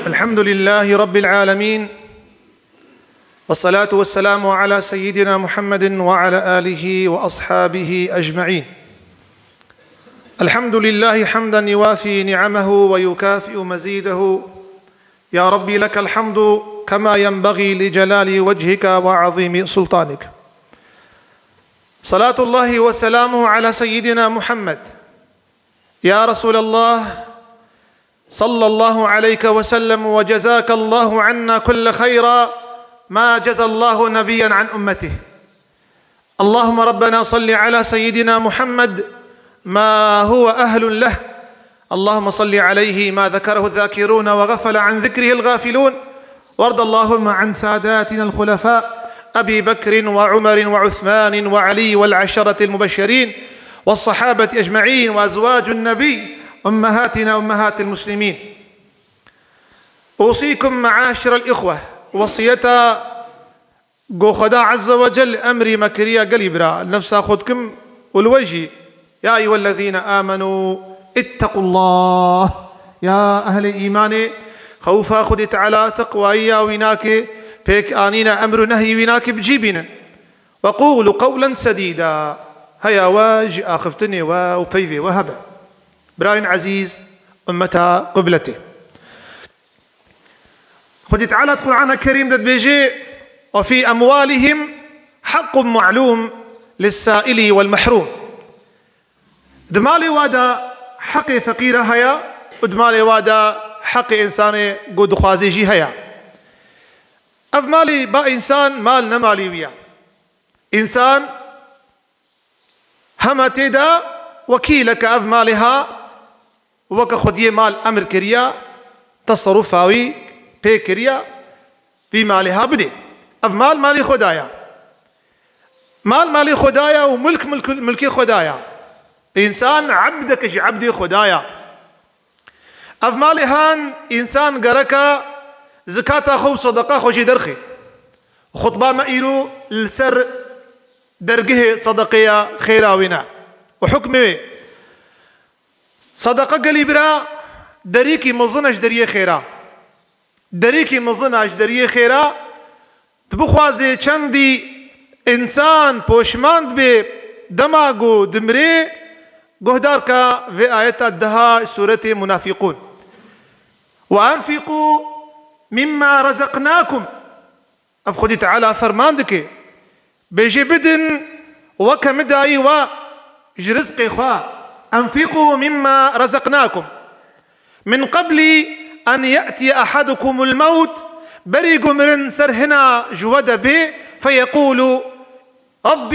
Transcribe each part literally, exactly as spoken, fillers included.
الحمد لله رب العالمين، والصلاة والسلام على سيدنا محمد وعلى آله وأصحابه أجمعين. الحمد لله حمدا يوافي نعمه ويكافئ مزيده. يا رب لك الحمد كما ينبغي لجلال وجهك وعظيم سلطانك. صلاة الله وسلامه على سيدنا محمد. يا رسول الله، صلى الله عليك وسلم، وجزاك الله عنا كل خيرا ما جزى الله نبيا عن أمته. اللهم ربنا صل على سيدنا محمد ما هو أهل له. اللهم صل عليه ما ذكره الذاكرون وغفل عن ذكره الغافلون. وارض اللهم عن ساداتنا الخلفاء أبي بكر وعمر وعثمان وعلي والعشرة المبشرين والصحابة أجمعين وأزواج النبي أمهاتنا أمهات المسلمين. أوصيكم معاشر الإخوة وصية Go Xweda Azze ve Cel emrî me kiriye gelî bira, nefsa xwe dikim û li we jî, يا أيها الذين آمنوا اتقوا الله. Ya ehlê îmanê, xewfa Xwedê Teala, teqwayî ya wî nake, pêk anîne emr û nehyî wî nake bi cî bînin. وقولوا قولا سديدا. Heya we ji axiftinê we û peyvê we hebe. Birayên ezîz, ummeta qibletê. Xwedî Teala di Qur'ana Kerîm de dibêje: "وفي أموالهم حق معلوم للسائل والمحروم." Di malê wa de heqê feqîra heye û di malê wa de heqê însanê ku dixwazê jî heye. Ev malê ba însan mal ne malê wî ye. Însan hema tê de wekîl e ke ev malê ha weke xwediyê mal emir kiriya, teserufa wî pê kiriya, vî malê ha bidê. Ev mal malê Xweda ye. Mal malê Xweda ye û milk milk-, milkê Xweda ye. Însan ebdek ji ebdê Xweda ye. Ev malê han însan gereka zikata xwe û sedeqa xwe jê derxê. Xutba me îro li ser dergehê sedeqeya xêra wê ne û hukmê wê. Sedeqa gelî bira derîkî mezin e ji deriyê xêra. Derîkî mezin e ji deriyê xêra. Tu bixwazê çendî însan poşman dibe dema ku dimirê, guhdarka vê ayeta deha suretê Munafiqûn. "وأنفقوا مما رزقناكم." Ev Xwedî Teala ferman dike. Bêje bidin weke min dayî we ji rizqê xwe. "أنفقوا مما رزقناكم." "من قبل أن يأتي أحدكم الموت." Berî ku mirin ser hina ji we de bê, "فيقول رب."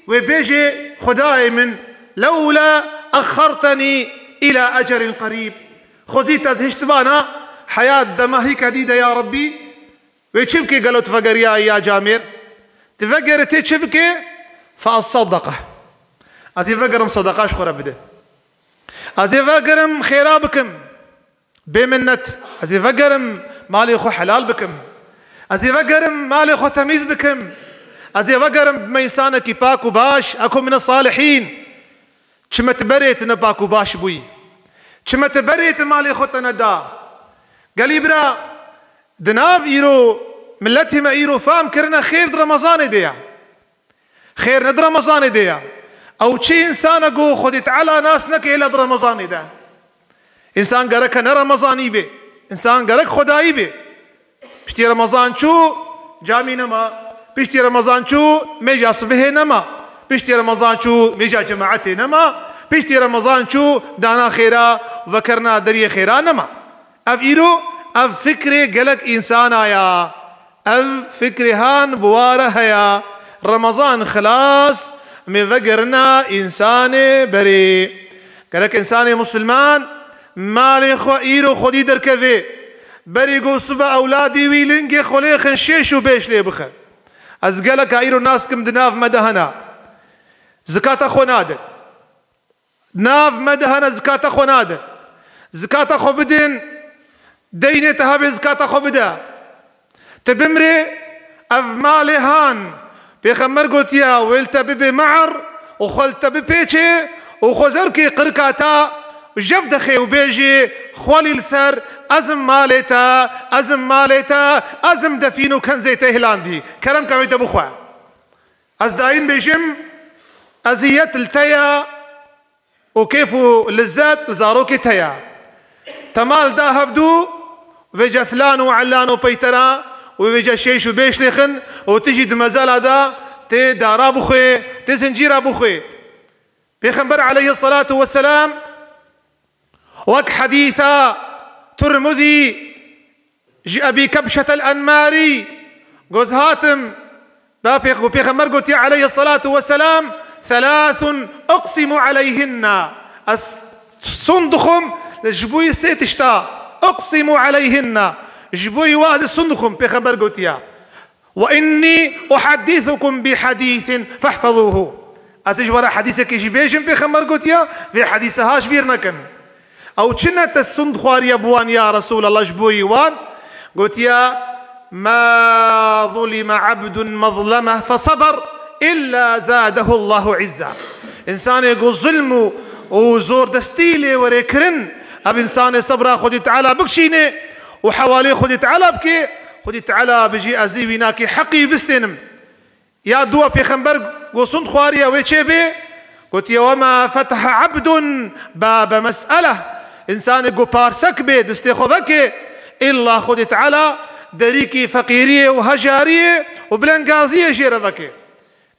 Wê bêje, "Xwedayê min, لولا أخرتني إلى أجل قريب." Xwezî te ez hiştibana heyat demahîke dî de ya Rebbî. Wê çi bike gelo tu vegeriyayî ya camêr? Tu vegere tê çi bike? "فأصدق." Ez ê vegerim sedeqa ji xwe re bide. Ez ê vegerim xêra bikim. Bê minnet. Ez ê vegerim malê xwe helal bikim. Ez ê vegerim malê xwe temîz bikim. Ez ê vegerim bime însanekî pak û baş, أكن من الصالحين. Çime tu berê tu ne pak û baş bûyî? Çime tu berê tu malê xwe te neda? Gelî bira, di nav îro, miletê me îro fam kirine xêr di Remezanê de ye. Xêr ne di Remezanê de ye. Ew çi însan e ku Xwedê Teala nas neke hêla di Remezanê de? Însan gereke ne Remezanî be. Însan gerek Xwedayî be. Piştî Remezan çû, camî nema. Piştî Remezan çû, mêja sibihê nema. Piştî Remezan çû, mêja cemaetê nema. Piştî Remezan çû, dana xêra, vekerina deriyê xêra nema. Ev îro, ev fikrê gelek însana ya. Ev fikrê han bi wa re heye. Remezan xilas, em ê vegerina însanê berê. Gerek însanê musulman malê xwe îro xwedî derkeve. Berî ku sibe ewladî wî lingê xwe lê xin, şêş û bêş lê bixin. Ez geleka îro nas dikim di nav me de hene. Zikata xwe nadin. Di nav me de hene zikata xwe nadin. Zikata xwe bidin, deynê te hebe zikata xwe bide. Tu bimrê, ev malê han, Pêxember gotiye, wê li te bibe mehr û xwe li te bipêçe û xwe zerkê qirika te Jev dixê û bêjî, xwelî li ser, ez im malê te, ez im malê te, ez im defîn û kenzê te hilandî. Kerem ke wê te bixwe. Ez daîm bêjim, eziyet li te ye û kêf û lizzet li zarokê te ye. Te mal da hevdû, vêce filan û ellan û peytera û vêce şêş û bêş lêxin û tu jî di mezela de tê dara bixwê, tê zincîra bixwê. Pêxember aleyhisselatu vesselam wek hedîsa Tirmidî ji Ebî Kebşetel Enmarî goz hatim, ba pêx-, û Pêxember gotiye aleyhisselatu vesselam, "Thelathun uqsimu aleyhinna." Ez sund dixwim ji bo yî sê tişta. Uqsimu aleyhinna. Ji bo yî wa ez sund dixwim, Pêxember gotiye. "Ve inni uhaddithukum bi hadîsin fehfezûhu." Ez ê ji we re hedîsekê jî bêjim, Pêxember gotiye, vê hedîse ha ji bîr nekin. Ew çi ne te sund xwariye bi wan ya Resûlallah ji bo yî wan? Gotiye, "Ma zulime abdun mezleme feseber illa zadehullahu izza." Însanê ku zulm û, û zordestî lê were kirin, ev însanê sebra Xwedê Teala bikişîne û hewalê Xwedê Teala bike, Xwedê Teala bijî ez ê wî nakê heqî bistênim. Ya dua Pêxember go sund xwariye wê çê bê, gotiye, "Wema fetehe abdun babe mes'eleh." Însanê go parsek bê distê xwe veke, illa Xwedê Teala derîkî feqîriyê û hejariyê û bilengaziyê jê re veke.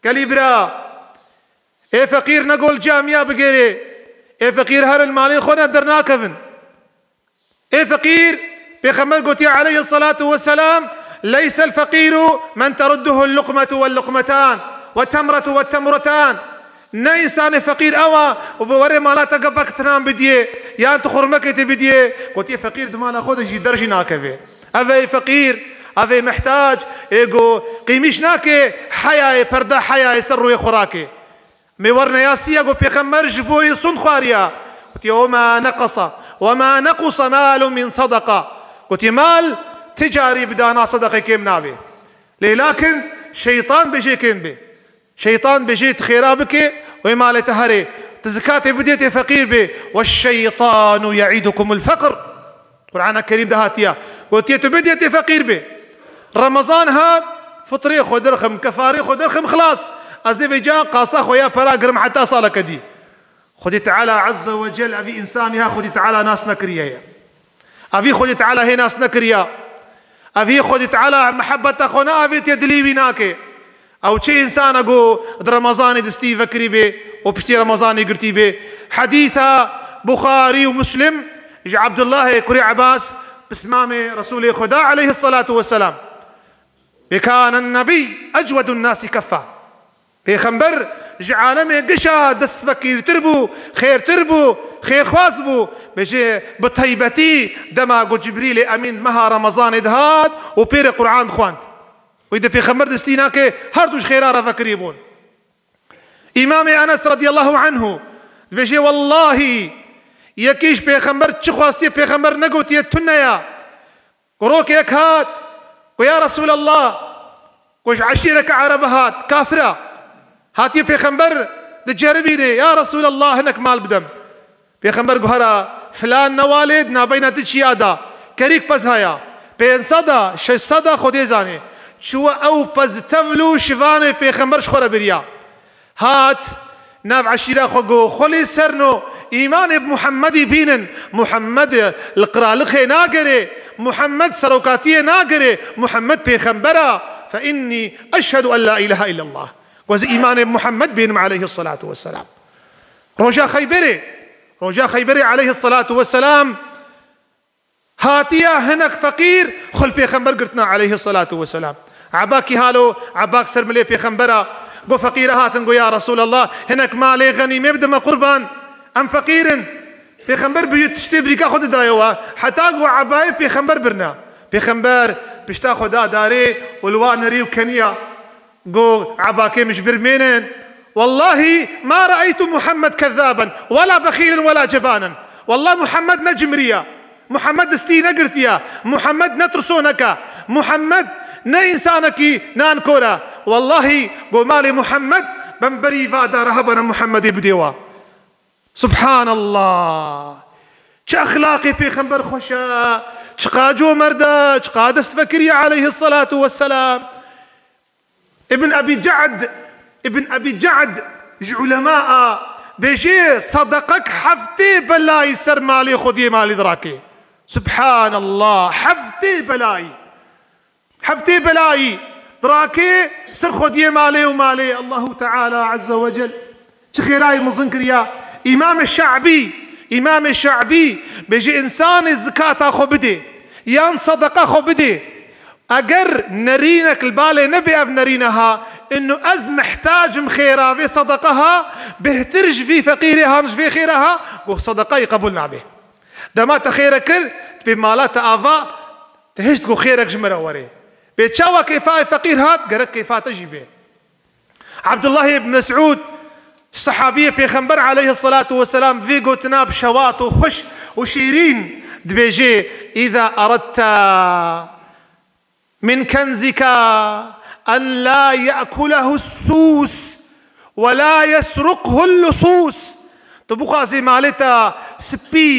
Gelî bira, ê feqîr ne go li camiya bigêrê, ê feqîr herin malê xwe ne dernakevin. Ê feqîr, Pêxember gotiye aleyhisselatu vesselam, "Leysel feqîru men terudduhul luqmetu vel luqmetan, ve temretu ve temretan." Ne însanê feqîr ew a û bi werê mala te gepek tinan bidiyê, yan tu xurmekê te bidiyê. Gotiye feqîr di mala xwe de jî der jî nakeve. Ev ê feqîr, ev ê mihtac, ê go qîmîş nake heyayê, perda heyayê ser rûyê xwe rake. Mêwer neyasiya ku Pêxember ji bo yî sund xwariya. Gotiye, "Wema neqasa, wema nequsa malun min sadaka." Gotiye, "Mal ti carî bi dana sedeqê kêm nabe." Lê lakin şeytan bêjê kêm be. Şeytan bêjê tu xêra bike, wê malê te herê. Tu zikatê bidê tê feqîr be. "Ve şeytanu ye'idukumul feqr." Qur'ana Kerîm de hatiye. Gotiye, "Tu bidê tê feqîr bê." Remezan hat, fitrê xwe derxim, kefarê xwe derxim, xilas. Ez ê vêca qasa xwe ya pera girim heta saleke dî. Xwedê Teala Azze ve Cel evî însanî ha Xwedê Teala nas nekiriye ye. Evî Xwedê Teala hê nas nekiriya. Evî Xwedê Teala mihebeta xwe neavêtiye dilî wî nake. Ew çi însana ku di Remezanê distî vekirî bê û piştî Remezanê girtî bê? Hedîsa Buxarî û Muslim ji Abdullahê kurê Ebas, pismamê Resûlê Xweda aleyhisselatu vesselam. Bê kana nebî ecwedun nasi keffa. Pêxember ji alemê gişa destfekîrtir bû, xêrtir bû, xêrxwaz bû. Bêjê bi taybetî dema ku Cibrîlê Emîn meha Remezanê dihat û pêrê Qur'an dixwend. Wî di Pêxember destî nake, her du ji xêra re vekirî bûn. Îmamê Enes radiyallahu anhu dibêje, "Wellahî, yekî ji Pêxember çi xwestiye, Pêxember negotiye tune ya." Ku rokek hat, ku, "Ya Resûlallah," ku ji eşîreke Erebe hat, kafir e. Hatiye Pêxember diceribîne, "Ya Resûlallah, hinek mal bidem." Pêxember guhera filan newalê di navbeyna tu çiya da, kerîk pez haya, pênc sed a, şeş sed a Xwedê zanê. Çûwe ew pez tevl û şivanê Pêxember ji xwe re biriya. Hat, nav eşîra xwe got, "Xwelî serno, îmanê bi Muhemmedî bînin. Muhemmed li qiralixê nagere, Muhemmed serokatiyê nagere, Muhemmed pêxember a. Fe innî eşhedû en la îlahe îllallah." Got, "Ez îmanê bi Muhemmed bînim aleyhisselatu vesselam." Roja Xeyberê, roja Xeyberê aleyhisselatu vesselam hatiye hinek feqîr xwe li Pêxember girtina aleyhisselatu vesselam. Ebakî halo, Ebak ser milê Pêxembera, got, "Feqîre hatin," got, "Ya Resûlallah, hinek malê xenîmê bide me qurban. Em feqîr in." Pêxember bi tiştê birîka xwe didaye we, heta ku ebayê Pêxember birina. Pêxember pişta xwe da darê û li wan nerî û keniya. Got, "Ebakê min ji bir mênin. Wellahî ma re'eytu Muhammed kezzaben, wela bexîlen, wela cebanen." Wallah Muhammed ne cimriya. Muhammed destî negirtiya. Muhammed ne tirsoneka. Muhammed ne însanekî nankor e. Wellahî, got, "Malê Muhammed bemberî va dara hebana Muhammedê bidê wa." سبحان الله. Çi exlaqê pêxember xweş e, çiqa comerd e, çiqa destvekirî aleyhisselatu vesselam. Ibn Ebî Ca'd, Ibn Ebî Ca'd ji ulema a, bêjê sedeqek heftê belayî ser malê xwediyê malê dirake. Subhanallah, heftê belayî. Heftê belayî dirake ser xwediyê malê û malê Allahu Teala Azze ve Cel. Çi xêrayî mezin kiriya. Îmamê Şe'bî, Îmamê Şe'bî bêjê, însanê zikata xwe bidê, yan sedeqa xwe bidê. Eger nerînek li balê nebe ev nerîne ha, inu ez mihtac im xêra vê sedeqa ha, bêhtir ji vî feqîrê han ji vê xêra ha, got sedeqayî qebûl nabe. Dema te xêre kir, tu pê mala te ava, te hişt ku xêrek ji min re were. Bê çawa kêfa feqîr hat, gerek kêfa te jî bê. Abdullah ibn Mes'ud, sehabiyê Pêxember aleyhisselatu vesselam, vê gotina bi şewat û xweş û şîrîn dibêje, "Îza eradta min kenzika en la ye'kulehu sus ve la yesruqhu lusus." Tu bixwazî malê te spî,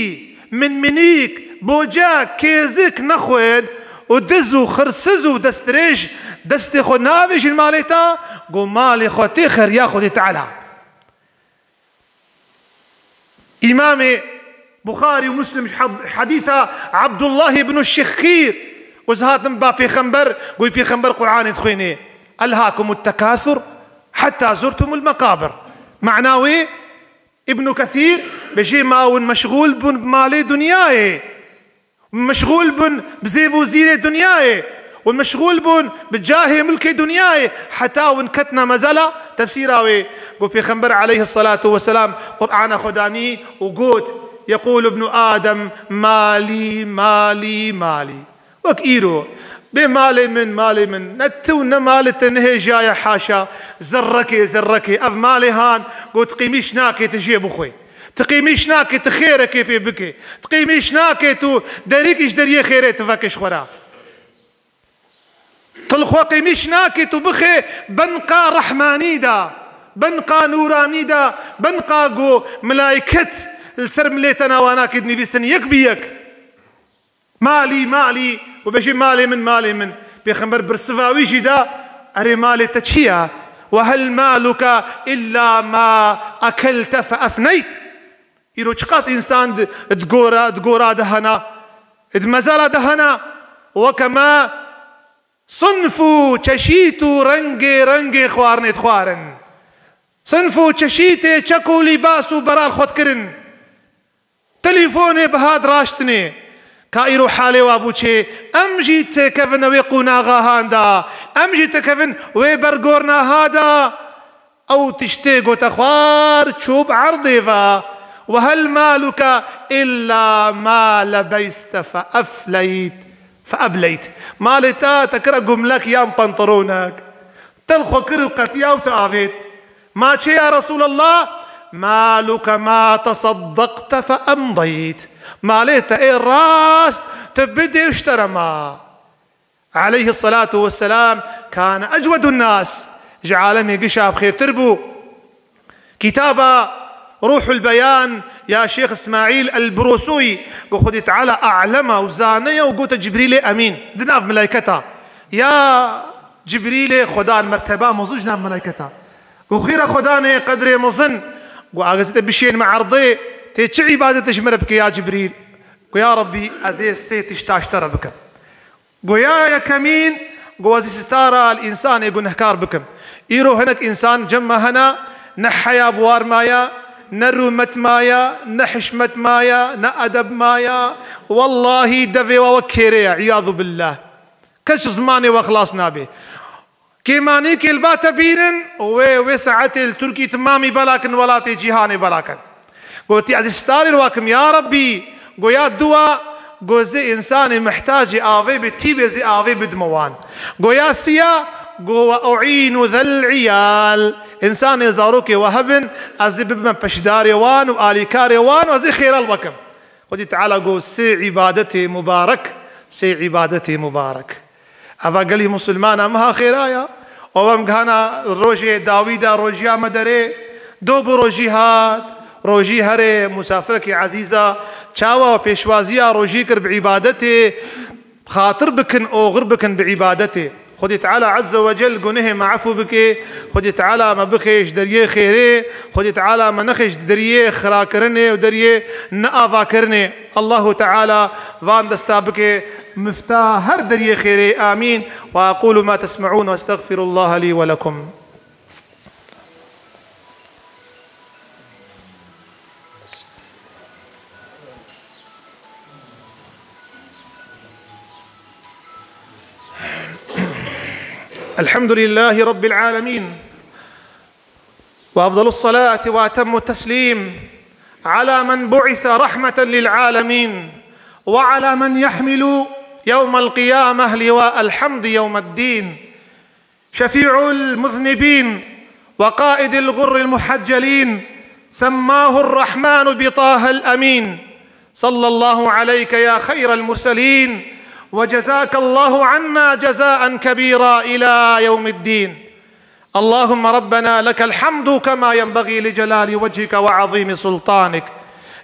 minminîk, boce, kêzik nexwên û diz û xirsiz û destdirêj destê xwe navêjin malê te, go malê xwe tê xeriya Xwedê Teala. Îmamê Buxarî û Muslim ji had-, hadîsa Abdullah ibn Şikhîr, ku ez hatim ba Pêxember, goy Pêxember Qur'anê dixwênê, "Elhakumut tekasur hatta zurtumul mekabir." Mana wê, Ibn Kesîr bêjê, ma hûn meşgûl bûn bi malê dinyayê. Meşgûl bûn bi zêv û zîrê dinyayê û meşgûl bûn bi cahê milkê dinyayê, heta hûn ketine mezela tefsîra wê. Got Pêxember aleyhisselatu vesselam Qur'ana xwe danî û got, "Yeqûlu ibnu Adem, malî, malî, malî." Wek îro, bê malê min, malê min, ne tu ne malê te nehêjiyaye, haşa, zerrekê, zerrekê, ev malê han, got, qîmîş nake tu jê bixwê. Tu qîmîş nake tu xêrekê pê bike. Tu qîmîş nake tu derîkî ji deriyê xêrê tu veke ji xwe re. Tu li xwe qîmîş nake tu bixê benqa rehmanî de, benqa nûranî de, benqa ku milayket li ser milê te nawanakê dinivîsin yek bi yek. Malî, malî, û bêjî, "Malê min, malê min." Pêxember birsiva wî jî da, "Erê, malê te çi ye? Ve hel maluke illa ma ekelte fe efneyt." Îro çiqas însan di, di gora, di gora de hena, di mezala de hena, weke me sinf û çeşît û rengê rengê xwarinê dixwarin. Sinf û çeşîtê çek û lîbas û beral xwe dikirin. Telîfonê bi hat raştinê. Ka îro halê wa bû çê, em jî têkevin wê qonaxa han da, em jî têkevin wê bergorna ha da. Ew tiştê gote xwar çû bi erdê ve. Ve hel maluke illa ma lebeyste fe efleyt, fe ebleyt. Malê te, te kire gumlek yan pantolonek. Te li xwe kir û qetiya û te avêt. Ma çê ya Resûlallah? Maluke ma teseddaqte fe emdeyt. Malê te ê rast tu bidê û ji te re ma. Aleyhisselatu vesselam kane ecwedun nas. Ji alemê gişa bi xêrtir bû. Kitaba Ruhul Beyan ya Şêx Îsmaîl El-Burusûyî, ku Xwedê Teala a'lema û zane ye û gote Cibrîlê Emîn, di nav melayketa. Ya Cibrîlê Xwedan merteba mezin ji nav melayketa. Ku xêra Xwedanê qedrê mezin, ku agir te bişên me erdê, tê çi îbadetê ji me re bike ya Cibrîl? Ku ya Rebbî, ez ê sê tişta ji te re bikim. Goya yekemîn, go ez ê sitara li însanê gunehkar bikim. Îro hinek însan cem me hene, ne heya bi war maye, ne rûmet maye, ne hişmet maye, ne edeb maye. Wellahî devê we wek kêrê ye, îyadu billah. Kes ji zimanê we xilas nabe. Kêmanîkê li ba te bînin, wê, wê saetê li Tirkî timamî belakin, welatê cîhanê belakin. Gotî, ez ê starê li wakim, ya Rebbî, goya dua, go zê însanê mihtacê avê bi tîbê zê avê bidime wan. Goya siya, go ve uînu zel iyal, însanê zarokê we hebin, ez ê bibime peşdarê wan û alîkarê wan û ez ê xêral wekim. Xwedî Teala got, sê îbadetê mubarek, sê îbadetê mubarek. Eva gelî musulmana meha xêra ya. Ova em gihana rojê dawî de, rojiya me derê, do bi rojî hat, Rojî herê, musafirekî ezîza, çawa pêşwaziya rojî kir bi îbadetê, xatir bikin, oxir bikin bi îbadetê. Xwedî Teala Azze ve Cel gunehê me efû bike, Xwedî Teala me bixê ji deriyê xêrê, Xwedî Teala me nexê ji deriyê xirakirinê û deriyê neavakirinê. Allahu Teala van desta bike mifta her deriyê xêrê. Amîn. Ve aqulu ma tesme'ûn ve estexfirullaha lî ve lekum. الحمد لله رب العالمين، وأفضل الصلاة وأتم التسليم على من بعث رحمة للعالمين، وعلى من يحمل يوم القيامة لواء الحمد يوم الدين، شفيع المذنبين وقائد الغر المحجلين، سماه الرحمن بطه الأمين. صلى الله عليك يا خير المرسلين، وجزاك الله عنا جزاء كبيرا إلى يوم الدين. اللهم ربنا لك الحمد كما ينبغي لجلال وجهك وعظيم سلطانك.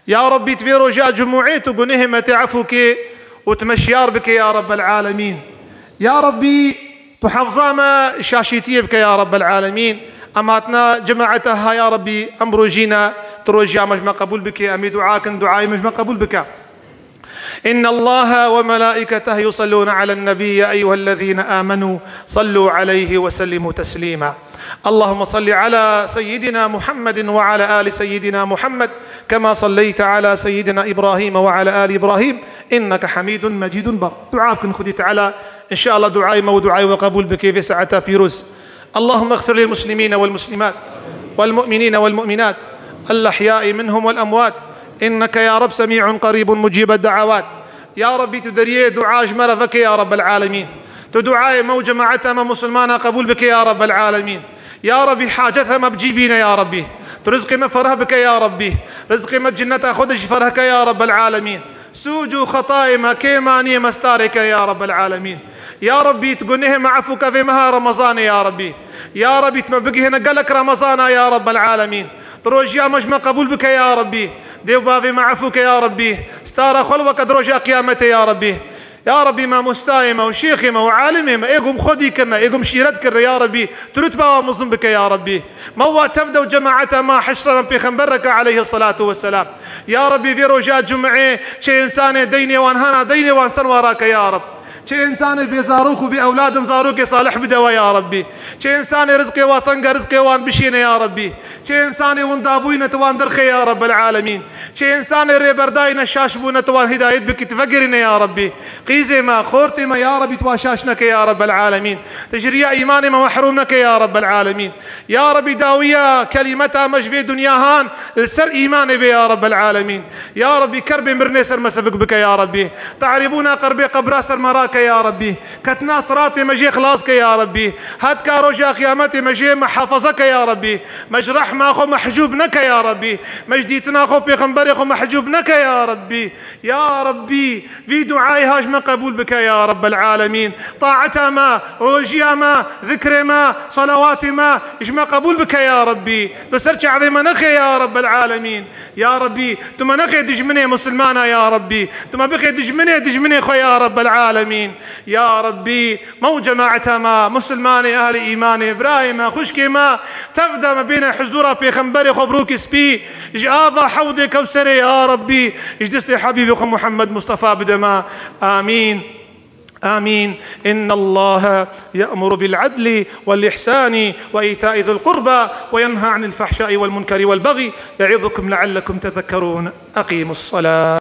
Ya Rabbî, tu vê roja cumûê tu gunehê me tê efû kê û tu me şiyar bike ya Rabbel Alemîn. Ya Rabbî, tu hefza me şaşîtiyê bike ya Rabbel Alemîn. Em hatina cemaeta ha ya Rabbî, em rojî ne, tu rojiya me ji me qebûl bike, em ê dua kin, duayê me ji me qebûl bike. إن الله وملائكته يصلون على النبي، يا أيها الذين آمنوا صلوا عليه وسلموا تسليما. اللهم صل على سيدنا محمد وعلى آل سيدنا محمد كما صليت على سيدنا إبراهيم وعلى آل إبراهيم إنك حميد مجيد. Bar dua bikin Xwedî Teala, inşallah duayê me û duayê we qebûl bike vê saeta pîroz. اللهم اغفر للمسلمين والمسلمات والمؤمنين والمؤمنات الأحياء منهم والأموات إنك يا رب سميع قريب مجيب الدعوات. Ya Rabbî, tu deriyê dua ji me re veke ya Rabbel Alemîn. Tu duayê me û cemaeta me musulmana qebûl bike ya Rabbel Alemîn. Ya Rabbî, haceta me bi cî bîne ya Rabbî. Tu rizqê me fereh bike ya Rabbî. Rizqê me cinneta xwe de jî fereh ke ya Rabbel Alemîn. Sûc û xetayê me, kêmaniyê me starê ke ya Rabbel Alemîn. Ya Rabbî, tu gunehê me efû ke vê meha Remezanê ya Rabbî. Ya Rabbî, tu me bigihêne gelek Remezana ya Rabbel Alemîn. Tu rojiya me ji me qebûl bike ya Rabbî. Dê û bavê me efû ke ya Rabbî. Stara xwe li weke di roja qiyametê ya Rabbî. Ya Rabbî, mamostayê me û şêxê me û alimê me, ê gum xwedî kirine, ê gum şîret kirine ya Rabbî. Tu rutba wan mezin bike ya Rabbî. Me wa tev de û cemaeta me hişra me pêxember reke aleyhi salatu ve selam. Ya Rabbî, vê roja cumê çê insanê deynê wan hana, deynê wan ser wan rake ya Rab. Çê insanê bê zarok û bê ewlad in, zarokê salih bide we ya Rabbî. Çê insanê rizqê wa teng e, rizqê wan bişîne ya Rabbî. Çê insanê winda bûyne, tu wan derxê ya Rabbel Alemîn. Çê insanê rêberdayne, şaş bûne, tu wan hidayet bikî, tu vegerîne ya Rabbî. Qîzê me, xortê me ya Rabbî, tu wan şaş neke ya Rabbel Alemîn. Tu ji riya îmanê me mehrûm neke ya Rabbel Alemîn. Ya Rabbî, dawiya kelîmeta me ji vê dinya han li ser îmanê bê ya Rabbel Alemîn. Ya Rabbî, kerbê mirinê ser me sevik bike ya Rabbî. Te'rîbûna qerbê qebra ser me rake ya Rabbî. Ketina siratê me jê xilas ke ya Rabbî. Hetka roja qiyametê me jê mihafaza ke ya Rabbî. Me ji rehma xwe mehcûb neke ya Rabbî. Me ji dîtina xwe pêxemberê xwe mehcûb neke ya Rabbî. Ya Rabbî, vî duayê ha ji me qebûl bike ya Rabbel Alemîn. Taeta me, rojiya me, zikrê me, salawatê me ji me qebûl bike ya Rabbî. Li ser çavê me nexe ya Rabbel Alemîn. Ya Rabbî, tu me nexe dijminê misilmana ya Rabbî. Tu me bixe dijminê dijminê xwe ya Rabbel Alemîn. Ya Rabbî, me û cemaeta me, misilmanê, ehlê îmanê, birayê me, xwişkê me, tev de me bêne huzûra pêxemberê xwe birokê spî, ji ava hewdê Kewserê ya Rabbî, ji destê Habîbê xwe Muhammed Mustafa bide me. Amîn. آمين. إن الله يأمر بالعدل والإحسان وإيتاء ذي القربى وينهى عن الفحشاء والمنكر والبغي يعظكم لعلكم تذكرون. أقيموا الصلاة.